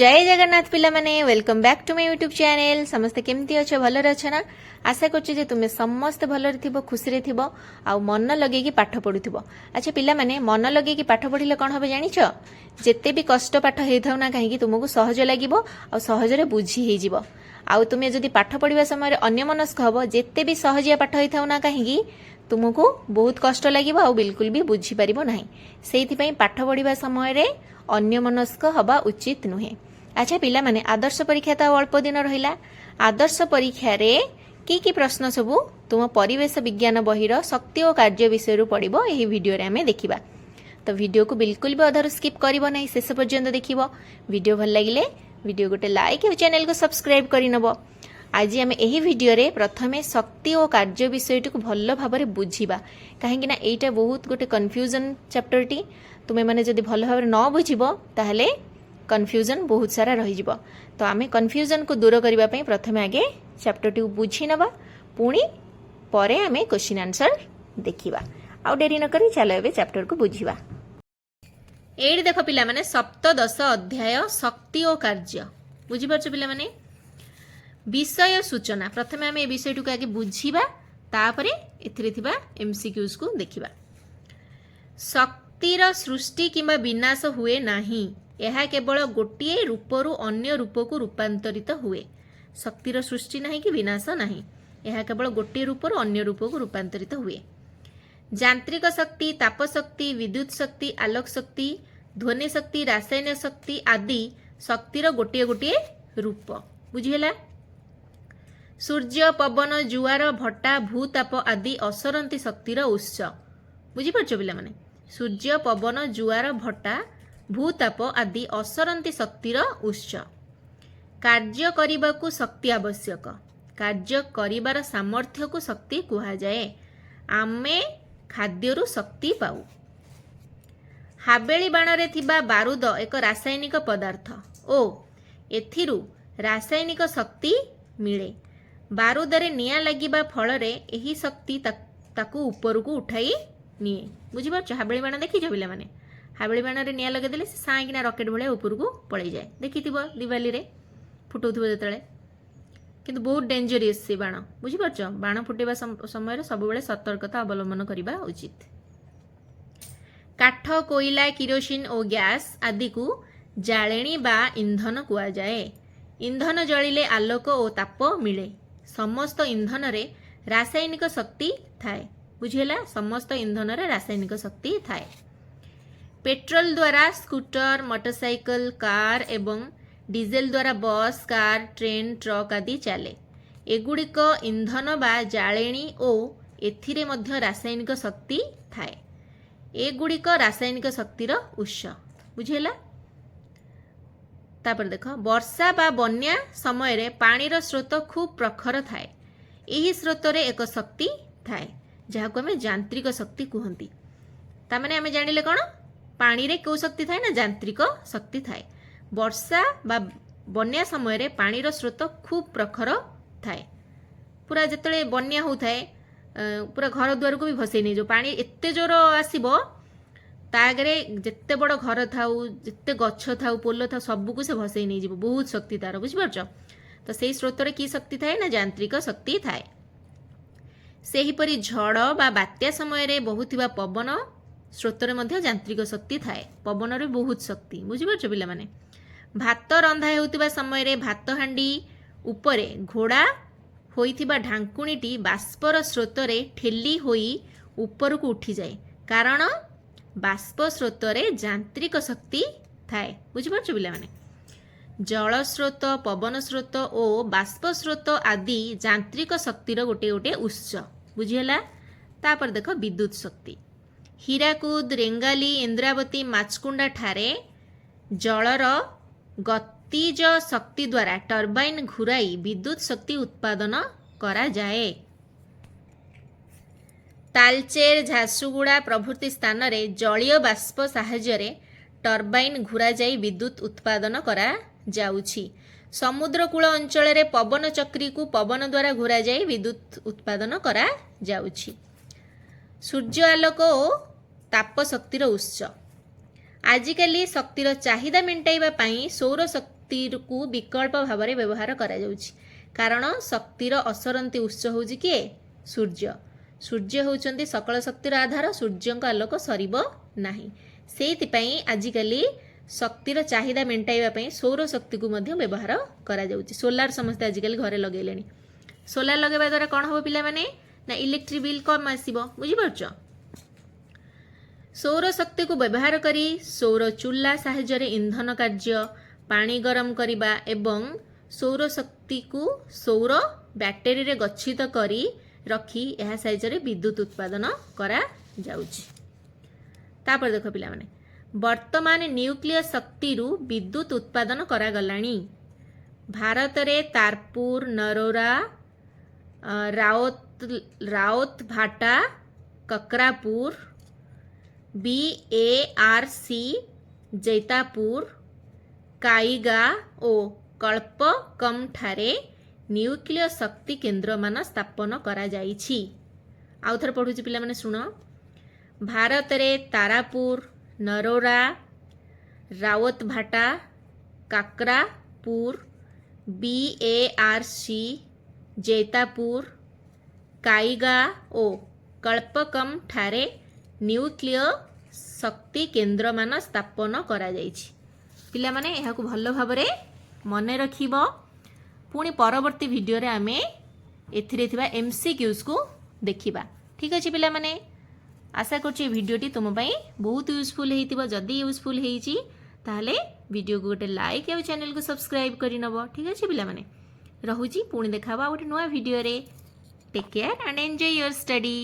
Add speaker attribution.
Speaker 1: ଜୟ ଜଗନ୍ନାଥ ପିଲାମାନେ, welcome back to my YouTube channel। ସମସ୍ତେ କେମିତି ଅଛ? ଭଲରେ ଅଛ ନା? ଆଶା କରୁଛି ଯେ ତୁମେ ସମସ୍ତେ ଭଲରେ ଥିବ, ଖୁସିରେ ଥିବ ଆଉ ମନ ଲଗେଇକି ପାଠ ପଢୁଥିବ। ଆଚ୍ଛା ପିଲାମାନେ, ମନ ଲଗେଇକି ପାଠ ପଢିଲେ କ'ଣ ହବ ଜାଣିଛ? ଯେତେ ବି କଷ୍ଟ ପାଠ ହେଇଥାଉ ନା କାହିଁକି, ତୁମକୁ ସହଜ ଲାଗିବ ଆଉ ସହଜରେ ବୁଝି ହେଇଯିବ। ଆଉ ତୁମେ ଯଦି ପାଠ ପଢିବା ସମୟରେ ଅନ୍ୟମନସ୍କ ହବ, ଯେତେ ବି ସହଜିଆ ପାଠ ହେଇଥାଉ ନା କାହିଁକି, ତୁମକୁ ବହୁତ କଷ୍ଟ ଲାଗିବ ଆଉ ବିଲକୁଲ ବି ବୁଝିପାରିବ ନାହିଁ। ସେଇଥିପାଇଁ ପାଠ ପଢିବା ସମୟରେ ଅନ୍ୟମନସ୍କ ହବା ଉଚିତ ନୁହେଁ। ଆଚ୍ଛା ପିଲାମାନେ, ଆଦର୍ଶ ପରୀକ୍ଷା ତ ଆଉ ଅଳ୍ପ ଦିନ ରହିଲା। ଆଦର୍ଶ ପରୀକ୍ଷାରେ କି କି ପ୍ରଶ୍ନ ସବୁ ତୁମ ପରିବେଶ ବିଜ୍ଞାନ ବହିର ଶକ୍ତି ଓ କାର୍ଯ୍ୟ ବିଷୟରୁ ପଡ଼ିବ, ଏହି ଭିଡ଼ିଓରେ ଆମେ ଦେଖିବା। ତ ଭିଡ଼ିଓକୁ ବିଲକୁଲ ବି ଅଧାରୁ ସ୍କିପ୍ କରିବ ନାହିଁ, ଶେଷ ପର୍ଯ୍ୟନ୍ତ ଦେଖିବ। ଭିଡ଼ିଓ ଭଲ ଲାଗିଲେ ଭିଡ଼ିଓ ଗୋଟେ ଲାଇକ୍ ଆଉ ଚ୍ୟାନେଲକୁ ସବସ୍କ୍ରାଇବ୍ କରିନେବ। ଆଜି ଆମେ ଏହି ଭିଡ଼ିଓରେ ପ୍ରଥମେ ଶକ୍ତି ଓ କାର୍ଯ୍ୟ ବିଷୟଟିକୁ ଭଲ ଭାବରେ ବୁଝିବା, କାହିଁକି ନା ଏଇଟା ବହୁତ ଗୋଟେ କନଫ୍ୟୁଜନ୍ ଚାପ୍ଟରଟି। ତୁମେମାନେ ଯଦି ଭଲ ଭାବରେ ନ ବୁଝିବ, ତାହେଲେ କନଫ୍ୟୁଜନ୍ ବହୁତ ସାରା ରହିଯିବ। ତ ଆମେ କନଫ୍ୟୁଜନ୍କୁ ଦୂର କରିବା ପାଇଁ ପ୍ରଥମେ ଆଗେ ଚାପ୍ଟରଟିକୁ ବୁଝି ନେବା, ପୁଣି ପରେ ଆମେ କ୍ୱେଶ୍ଚିନ୍ ଆନ୍ସର ଦେଖିବା। ଆଉ ଡେରି ନକରି ଚାଲ ଏବେ ଚାପ୍ଟରକୁ ବୁଝିବା। ଏଇଠି ଦେଖ ପିଲାମାନେ, ସପ୍ତଦଶ ଅଧ୍ୟାୟ, ଶକ୍ତି ଓ କାର୍ଯ୍ୟ। ବୁଝିପାରୁଛ ପିଲାମାନେ? ବିଷୟ ସୂଚନା। ପ୍ରଥମେ ଆମେ ଏ ବିଷୟଟିକୁ ଆଗେ ବୁଝିବା, ତାପରେ ଏଥିରେ ଥିବା ଏମସିକ୍ୟୁଜକୁ ଦେଖିବା। ଶକ୍ତିର ସୃଷ୍ଟି କିମ୍ବା ବିନାଶ ହୁଏ ନାହିଁ। ଏହା କେବଳ ଗୋଟିଏ ରୂପରୁ ଅନ୍ୟ ରୂପକୁ ରୂପାନ୍ତରିତ ହୁଏ। ଶକ୍ତିର ସୃଷ୍ଟି ନାହିଁ କି ବିନାଶ ନାହିଁ। ଏହା କେବଳ ଗୋଟିଏ ରୂପରୁ ଅନ୍ୟ ରୂପକୁ ରୂପାନ୍ତରିତ ହୁଏ। ଯାନ୍ତ୍ରିକ ଶକ୍ତି, ତାପ ଶକ୍ତି, ବିଦ୍ୟୁତ ଶକ୍ତି, ଆଲୋକ ଶକ୍ତି, ଧ୍ୱନି ଶକ୍ତି, ରାସାୟନିକ ଶକ୍ତି ଆଦି ଶକ୍ତିର ଗୋଟିଏ ଗୋଟିଏ ରୂପ। ବୁଝିହେଲା? ସୂର୍ଯ୍ୟ, ପବନ, ଜୁଆର, ଭଟ୍ଟା, ଭୂତାପ ଆଦି ଅସରନ୍ତି ଶକ୍ତିର ଉତ୍ସ। ବୁଝିପାରୁଛ ପିଲାମାନେ? ସୂର୍ଯ୍ୟ, ପବନ, ଜୁଆର, ଭଟ୍ଟା, ଭୂତାପ ଆଦି ଅସରନ୍ତି ଶକ୍ତିର ଉତ୍ସ। କାର୍ଯ୍ୟ କରିବାକୁ ଶକ୍ତି ଆବଶ୍ୟକ। କାର୍ଯ୍ୟ କରିବାର ସାମର୍ଥ୍ୟକୁ ଶକ୍ତି କୁହାଯାଏ। ଆମେ ଖାଦ୍ୟରୁ ଶକ୍ତି ପାଉ। ହାବେଳି ବାଣରେ ଥିବା ବାରୁଦ ଏକ ରାସାୟନିକ ପଦାର୍ଥ ଓ ଏଥିରୁ ରାସାୟନିକ ଶକ୍ତି ମିଳେ। ବାରୁଦରେ ନିଆଁ ଲାଗିବା ଫଳରେ ଏହି ଶକ୍ତି ତାକୁ ଉପରକୁ ଉଠାଇ ନିଏ। ବୁଝିପାରୁଛ? ହାବେଳି ବାଣ ଦେଖିଛ ପିଲାମାନେ? ହାବେଳି ବାଣରେ ନିଆଁ ଲଗେଇଦେଲେ ସେ ସାଇଁକିନା ରକେଟ ଭଳିଆ ଉପରକୁ ପଳେଇଯାଏ। ଦେଖିଥିବ ଦିୱାଲିରେ ଫୁଟଉଥିବ ଯେତେବେଳେ। କିନ୍ତୁ ବହୁତ ଡେଞ୍ଜରିୟସ୍ ସେ ବାଣ, ବୁଝିପାରୁଛ? ବାଣ ଫୁଟେଇବା ସମୟରେ ସବୁବେଳେ ସତର୍କତା ଅବଲମ୍ବନ କରିବା ଉଚିତ। କାଠ, କୋଇଲା, କିରୋସିନ ଓ ଗ୍ୟାସ୍ ଆଦିକୁ ଜାଳେଣୀ ବା ଇନ୍ଧନ କୁହାଯାଏ। ଇନ୍ଧନ ଜଳିଲେ ଆଲୋକ ଓ ତାପ ମିଳେ। ସମସ୍ତ ଇନ୍ଧନରେ ରାସାୟନିକ ଶକ୍ତି ଥାଏ। ବୁଝିହେଲା? ସମସ୍ତ ଇନ୍ଧନରେ ରାସାୟନିକ ଶକ୍ତି ଥାଏ। ପେଟ୍ରୋଲ ଦ୍ୱାରା ସ୍କୁଟର, ମୋଟରସାଇକେଲ, କାର ଏବଂ ଡିଜେଲ ଦ୍ୱାରା ବସ୍, କାର, ଟ୍ରେନ୍, ଟ୍ରକ୍ ଆଦି ଚାଲେ। ଏଗୁଡ଼ିକ ଇନ୍ଧନ ବା ଜାଳେଣୀ ଓ ଏଥିରେ ମଧ୍ୟ ରାସାୟନିକ ଶକ୍ତି ଥାଏ। ଏଗୁଡ଼ିକ ରାସାୟନିକ ଶକ୍ତିର ଉତ୍ସ। ବୁଝିହେଲା? ତାପରେ ଦେଖ, ବର୍ଷା ବା ବନ୍ୟା ସମୟରେ ପାଣିର ସ୍ରୋତ ଖୁବ୍ ପ୍ରଖର ଥାଏ। ଏହି ସ୍ରୋତରେ ଏକ ଶକ୍ତି ଥାଏ, ଯାହାକୁ ଆମେ ଯାନ୍ତ୍ରିକ ଶକ୍ତି କୁହନ୍ତି। ତାମାନେ ଆମେ ଜାଣିଲେ କ'ଣ? ପାଣିରେ କେଉଁ ଶକ୍ତି ଥାଏ ନା ଯାନ୍ତ୍ରିକ ଶକ୍ତି ଥାଏ। ବର୍ଷା ବା ବନ୍ୟା ସମୟରେ ପାଣିର ସ୍ରୋତ ଖୁବ୍ ପ୍ରଖର ଥାଏ। ପୁରା ଯେତେବେଳେ ବନ୍ୟା ହେଉଥାଏ, ପୁରା ଘର ଦୁଆରକୁ ବି ଭସେଇ ନେଇଯିବ। ପାଣି ଏତେ ଜୋର ଆସିବ, ତା ଆଗରେ ଯେତେ ବଡ଼ ଘର ଥାଉ, ଯେତେ ଗଛ ଥାଉ, ପୋଲ ଥାଉ, ସବୁକୁ ସେ ଭସେଇ ନେଇଯିବ। ବହୁତ ଶକ୍ତି ତାର, ବୁଝିପାରୁଛ? ତ ସେଇ ସ୍ରୋତରେ କି ଶକ୍ତି ଥାଏ ନା ଯାନ୍ତ୍ରିକ ଶକ୍ତି ଥାଏ। ସେହିପରି ଝଡ଼ ବା ବାତ୍ୟା ସମୟରେ ବହୁଥିବା ପବନ ସ୍ରୋତରେ ମଧ୍ୟ ଯାନ୍ତ୍ରିକ ଶକ୍ତି ଥାଏ। ପବନରେ ବହୁତ ଶକ୍ତି, ବୁଝିପାରୁଛ ପିଲାମାନେ? ଭାତ ରନ୍ଧା ହେଉଥିବା ସମୟରେ ଭାତ ହାଣ୍ଡି ଉପରେ ଘୋଡ଼ା ହୋଇଥିବା ଢାଙ୍କୁଣୀଟି ବାଷ୍ପର ସ୍ରୋତରେ ଠେଲି ହୋଇ ଉପରକୁ ଉଠିଯାଏ, କାରଣ ବାଷ୍ପ ସ୍ରୋତରେ ଯାନ୍ତ୍ରିକ ଶକ୍ତି ଥାଏ। ବୁଝିପାରୁଛ ପିଲାମାନେ? ଜଳ ସ୍ରୋତ, ପବନ ସ୍ରୋତ ଓ ବାଷ୍ପ ସ୍ରୋତ ଆଦି ଯାନ୍ତ୍ରିକ ଶକ୍ତିର ଗୋଟିଏ ଗୋଟିଏ ଉତ୍ସ। ବୁଝିହେଲା? ତାପରେ ଦେଖ, ବିଦ୍ୟୁତ ଶକ୍ତି। ହୀରାକୁଦ, ରେଙ୍ଗାଲି, ଇନ୍ଦ୍ରାବତୀ, ମାଛକୁଣ୍ଡା ଠାରେ ଜଳର ଗତିଜ ଶକ୍ତି ଦ୍ୱାରା ଟର୍ବାଇନ୍ ଘୁରାଇ ବିଦ୍ୟୁତ ଶକ୍ତି ଉତ୍ପାଦନ କରାଯାଏ। ତାଲଚେର, ଝାରସୁଗୁଡ଼ା ପ୍ରଭୃତି ସ୍ଥାନରେ ଜଳୀୟ ବାଷ୍ପ ସାହାଯ୍ୟରେ ଟର୍ବାଇନ୍ ଘୁରାଯାଇ ବିଦ୍ୟୁତ ଉତ୍ପାଦନ କରାଯାଉଛି। ସମୁଦ୍ରକୂଳ ଅଞ୍ଚଳରେ ପବନ ଚକ୍ରିକୁ ପବନ ଦ୍ୱାରା ଘୁରାଯାଇ ବିଦ୍ୟୁତ ଉତ୍ପାଦନ କରାଯାଉଛି। ସୂର୍ଯ୍ୟ ଆଲୋକ ଓ ତାପ ଶକ୍ତିର ଉତ୍ସ। ଆଜିକାଲି ଶକ୍ତିର ଚାହିଦା ମେଣ୍ଟାଇବା ପାଇଁ ସୌର ଶକ୍ତିକୁ ବିକଳ୍ପ ଭାବରେ ବ୍ୟବହାର କରାଯାଉଛି, କାରଣ ଶକ୍ତିର ଅସରନ୍ତି ଉତ୍ସ ହେଉଛି କିଏ? ସୂର୍ଯ୍ୟ। ସୂର୍ଯ୍ୟ ହେଉଛନ୍ତି ସକଳ ଶକ୍ତିର ଆଧାର। ସୂର୍ଯ୍ୟଙ୍କ ଆଲୋକ ସରିବ ନାହିଁ। ସେଇଥିପାଇଁ ଆଜିକାଲି ଶକ୍ତିର ଚାହିଦା ମେଣ୍ଟାଇବା ପାଇଁ ସୌର ଶକ୍ତିକୁ ମଧ୍ୟ ବ୍ୟବହାର କରାଯାଉଛି। ସୋଲାର ସମସ୍ତେ ଆଜିକାଲି ଘରେ ଲଗେଇଲେଣି। ସୋଲାର ଲଗାଇବା ଦ୍ୱାରା କ'ଣ ହେବ ପିଲାମାନେ? ନା ଇଲେକ୍ଟ୍ରିକ୍ ବିଲ୍ କମ୍ ଆସିବ। ବୁଝିପାରୁଛ? ସୌର ଶକ୍ତିକୁ ବ୍ୟବହାର କରି ସୌର ଚୁଲା ସାହାଯ୍ୟରେ ଇନ୍ଧନ କାର୍ଯ୍ୟ, ପାଣି ଗରମ କରିବା ଏବଂ ସୌର ଶକ୍ତିକୁ ସୌର ବ୍ୟାଟେରୀରେ ଗଚ୍ଛିତ କରି ରଖି ଏହା ସାହାଯ୍ୟରେ ବିଦ୍ୟୁତ ଉତ୍ପାଦନ କରାଯାଉଛି। ତାପରେ ଦେଖ ପିଲାମାନେ, ବର୍ତ୍ତମାନ ନ୍ୟୁକ୍ଲିୟ ଶକ୍ତିରୁ ବିଦ୍ୟୁତ ଉତ୍ପାଦନ କରାଗଲାଣି। ଭାରତରେ ତାରପୁର, ନରୋରା, ରାଓତ ଭାଟା, କକ୍ରାପୁର, ବିଏଆରସି ଜୈତାପୁର, କାଇଗା ଓ କଳ୍ପକମ୍ଠାରେ ନ୍ୟୁକ୍ଲିୟ ଶକ୍ତି କେନ୍ଦ୍ରମାନ ସ୍ଥାପନ କରାଯାଇଛି। ଆଉ ଥରେ ପଢ଼ୁଛି ପିଲାମାନେ, ଶୁଣ। ଭାରତରେ ତାରାପୁର, ନରୋରା, ରାୱତଭାଟା, କାକ୍ରାପୁର, ବିଏଆରସି ଜୈତାପୁର, କାଇଗା ଓ କଳ୍ପକମ୍ ଠାରେ ନ୍ୟୁକ୍ଲିୟ ଶକ୍ତି କେନ୍ଦ୍ରମାନ ସ୍ଥାପନ କରାଯାଇଛି। ପିଲାମାନେ, ଏହାକୁ ଭଲ ଭାବରେ ମନେ ରଖିବ। ପୁଣି ପରବର୍ତ୍ତୀ ଭିଡ଼ିଓରେ ଆମେ ଏଥିରେ ଥିବା ଏମ୍ସିକ୍ୟୁଜ୍କୁ ଦେଖିବା। ଠିକ୍ ଅଛି ପିଲାମାନେ, ଆଶା କରୁଛି ଏ ଭିଡ଼ିଓଟି ତୁମ ପାଇଁ ବହୁତ ୟୁଜଫୁଲ୍ ହେଇଥିବ। ଯଦି ୟୁଜଫୁଲ୍ ହେଇଛି, ତାହେଲେ ଭିଡ଼ିଓକୁ ଗୋଟେ ଲାଇକ୍ ଆଉ ଚ୍ୟାନେଲକୁ ସବସ୍କ୍ରାଇବ୍ କରିନେବ। ଠିକ୍ ଅଛି ପିଲାମାନେ, ରହୁଛି। ପୁଣି ଦେଖା ହେବ ଆଉ ଗୋଟେ ନୂଆ ଭିଡ଼ିଓରେ। Take care and enjoy your study.